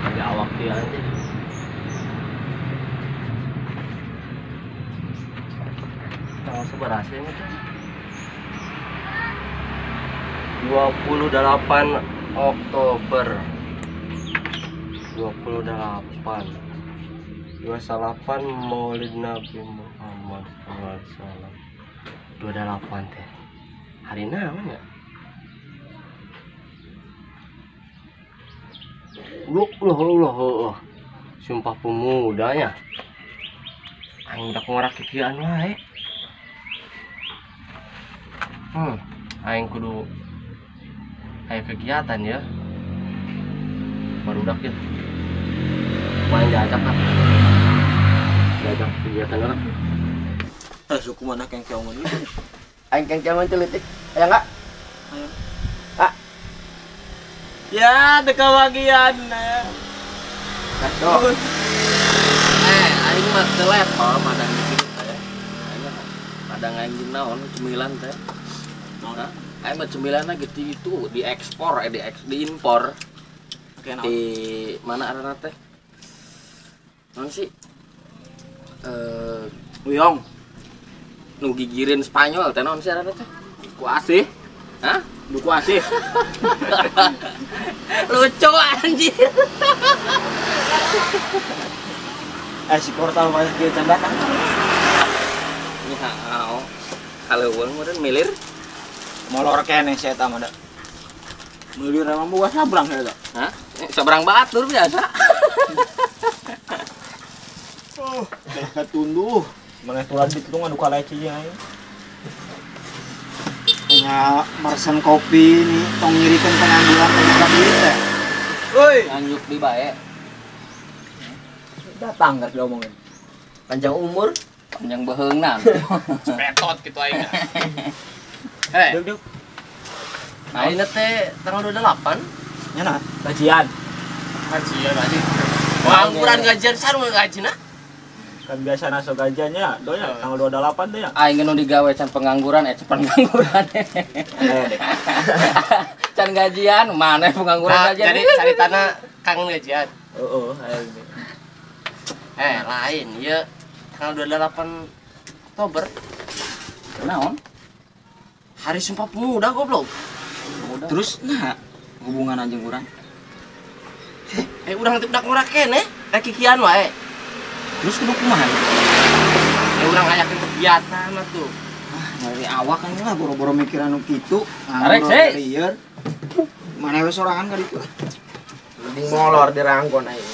Di awak dia aja. Tanggal seberapa sih ini tuh? 28 Oktober 28 28 Maulid Nabi Muhammad SAW. 28 teh. Hari naon ya? Loh, loh, loh. Sumpah pemudanya. Aing udah ngorak kikian wae. Aing kudu aya kegiatan ya. Barudak ya. Main diajak lah. Diajak kegiatan lah. Eh, suku mana kengkeongan itu? Aing kengkeongan teh leutik. Aya enggak? Aya. Ah. Ya, teu kabagian. Kacau. Aing mah teu level madang gitu teh. Aing mah madang aing jeung naon cemilan teh. Naon? Aing mah cemilanna gitu itu diekspor, diimpor. Di mana arana teh? Naon sih? Uyong. Nu gigireun Spanyol teh naon sih arana teh? Ku asih. Hah? Duku asih. Lucu anjir. Si portal masih kieu can datang. Nya, kaleuweung meureun milir. Molor keneh si eta mah da. Milir emang buah sabrang eta. Hah? Sabrang batur biasa. Oh, katunduh. Maneh tulan ditu ngadu kaleci aing. Punya mersen kopi nih, tong ngirikan pengangguran tong duit teh. Woi, nganjuk di bae. Datang geus diomongin. Panjang umur, panjang beheungna. Petot kitu aing. Eh, duk. Nah, ini teh tanggal 28. Nya nah, gajian. Gajian anjing. Pengangguran gajian sarua gajina. Kan biasa naso gajiannya, donya tanggal 28 teh ya. Aing nu digawe can pengangguran, can pengangguran. Can gajian, mana pengangguran nah, gajian. Jadi caritana kangen gajian. Heeh, aing. Lain ieu tanggal 28 Oktober. Naon? Hari Sumpah Pemuda goblok. Pemuda. Terus nah hubungan anjing urang. Urang teh budak ngora keneh, rek kikian wae. Terus kudu kumaha? Urang ayakeun kegiatan atuh. Ah, dari awak kan lah boro-boro mikir anu kitu. Arek sih. Mana we sorangan ka ditu. Molor dirangkon aing.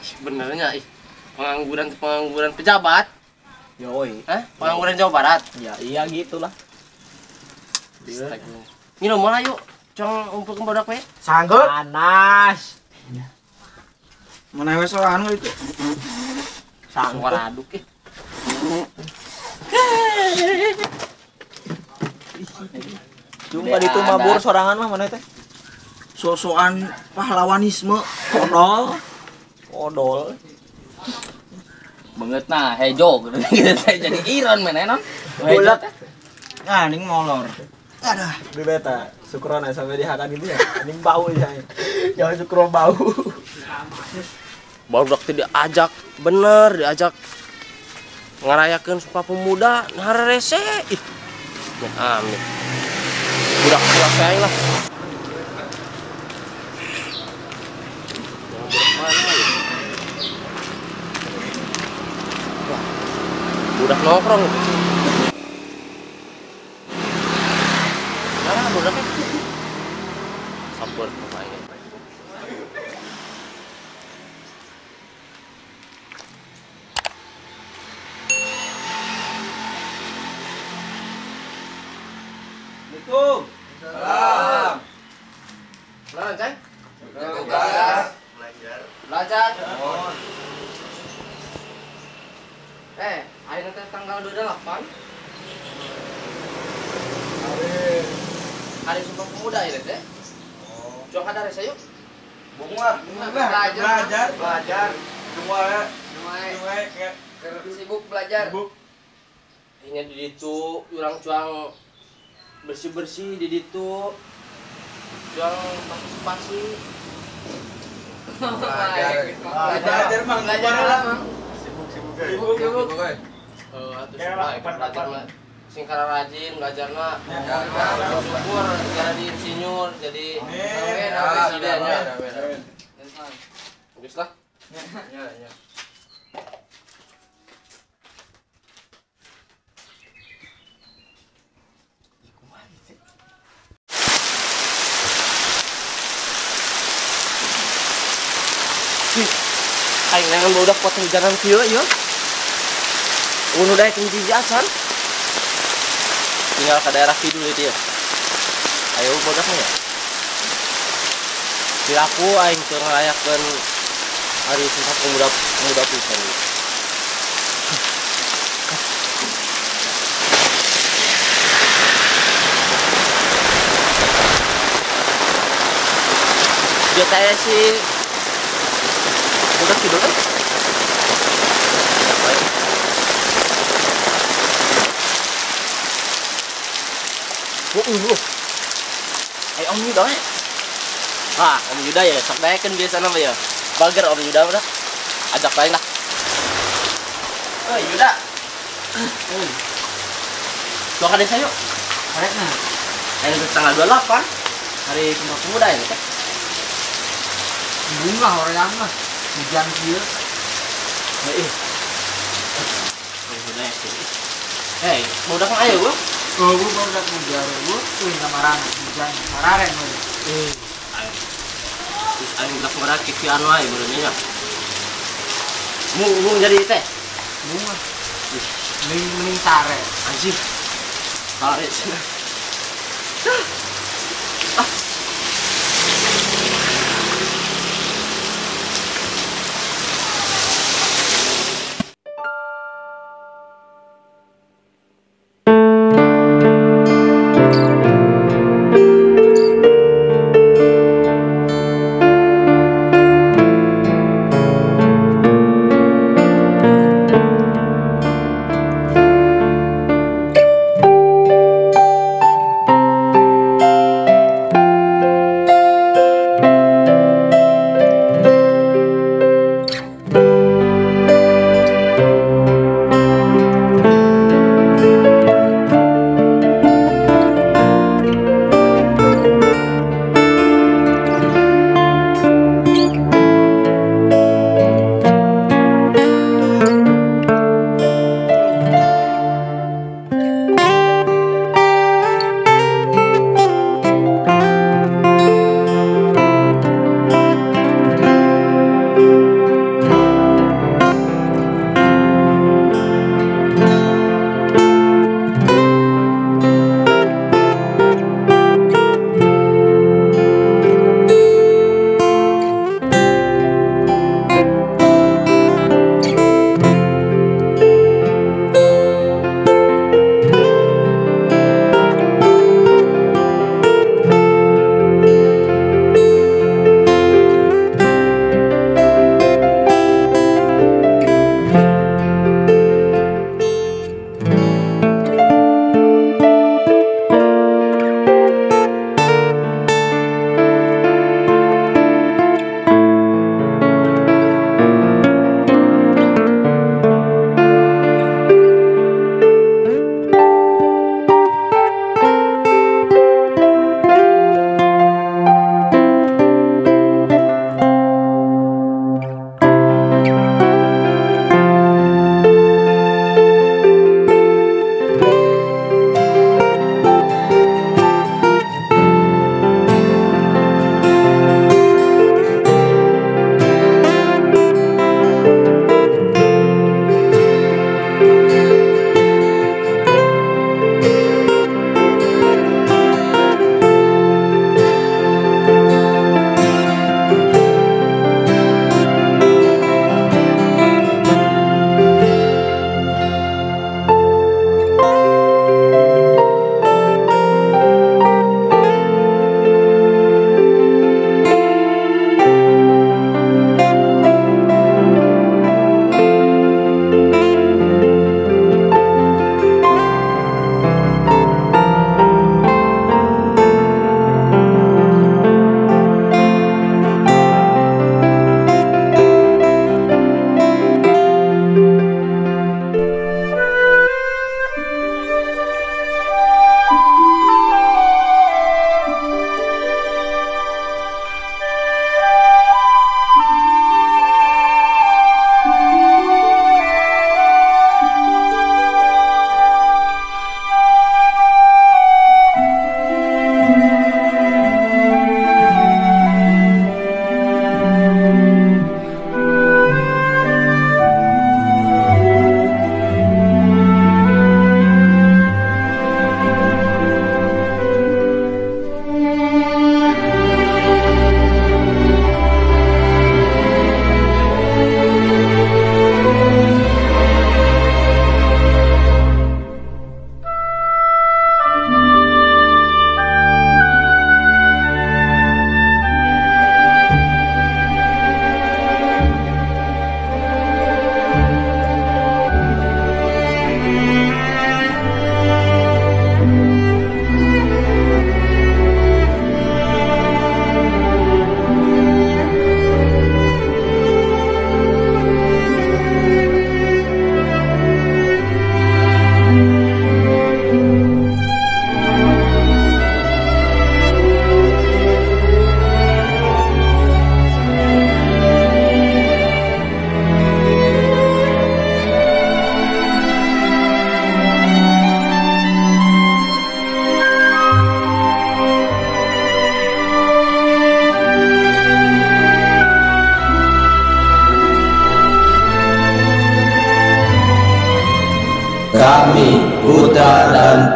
Sebenarnya pengangguran pejabat. Yoi. Hah? Pengangguran Jawa Barat. Ya iya gitulah. Nginum moal ayo. Cong umpulkeun barudak we. Sanggup. Panas. Mana we sorangan ka ditu. Suara aduk eh. Cuma ditu mabur sorangan mah mana teh? Sosokan pahlawanisme kodol. Kodol. Banget nah hejo gitu teh jadi iron mana non. Hejo teh. Ah ning molor. Aduh, di beta syukuran sampai dihakan gitu ya. Anjing bau ya. Jangan syukur bau. Baru teh diajak bener diajak ngarayakeun Sumpah Pemuda hararese ih. Ya amin. Budak-budak aing lah. Budak mana ya? Wah, budak nongkrong. Mana budaknya? Sabar pemain. Assalamualaikum. Salam. Salam, Ceng. Tugas. Belajar. Belajar. Oh. Ayeuna teh tanggal 28. Hari Sumpah Pemuda ieu teh. Oh. Jong kada resa yuk. Bunga, belajar. Belajar. Belajar. Semua ya. Semua ya. Sibuk belajar. Sibuk. Ini di ditu urang cuang bersih-bersih di ditu. Jual partisipasi. Belajar Mang, belajar lah Mang. Sibuk-sibuk. Sibuk. Atuh belajar mah. Sing rajin belajarna. Syukur jadi insinyur, jadi presiden ya. Geus lah. Ya, ya. Aing neangan budak kuat hujanan kieu ieu. Unu daek hiji acan. Tinggal ke daerah kidul itu ya. Ayo budak mah ya. Piraku aing teu ngarayakeun hari Sumpah Pemuda Pemuda pisan. Dia teh si budak tidur kan? Om Yuda ya? Ah, Om Yuda ya, sok daekeun biasa nama ya. Bager Om Yuda udah. Ajak lain lah. Oi, Yuda. Lo ka desa yuk. Karetna. Ayo tanggal 28 hari Sumpah Pemuda ini teh. Bunga hoream mah. Hujan kieu. Heuh. Hei, budak mah ayo gua. Oh, gua baru ngejar gua, euy kamarana hujan sararen we. Terus aing budak ngora kikian wae meureun nya. Mung jadi teh. Bunga. Mending sare. Anjing. Sare cenah. Ah.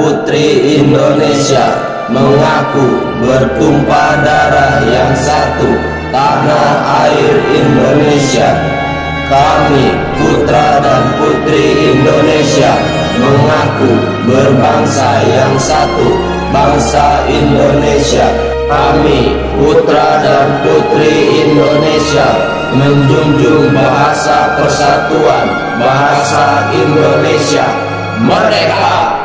putri Indonesia mengaku bertumpah darah yang satu, tanah air Indonesia. Kami putra dan putri Indonesia mengaku berbangsa yang satu, bangsa Indonesia. Kami putra dan putri Indonesia menjunjung bahasa persatuan, bahasa Indonesia. Merdeka!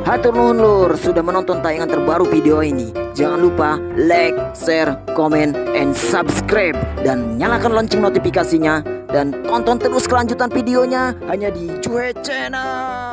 Hatur nuhun lur sudah menonton tayangan terbaru video ini. Jangan lupa like, share, comment, and subscribe. Dan nyalakan lonceng notifikasinya. Dan tonton terus kelanjutan videonya hanya di Juhe Channel.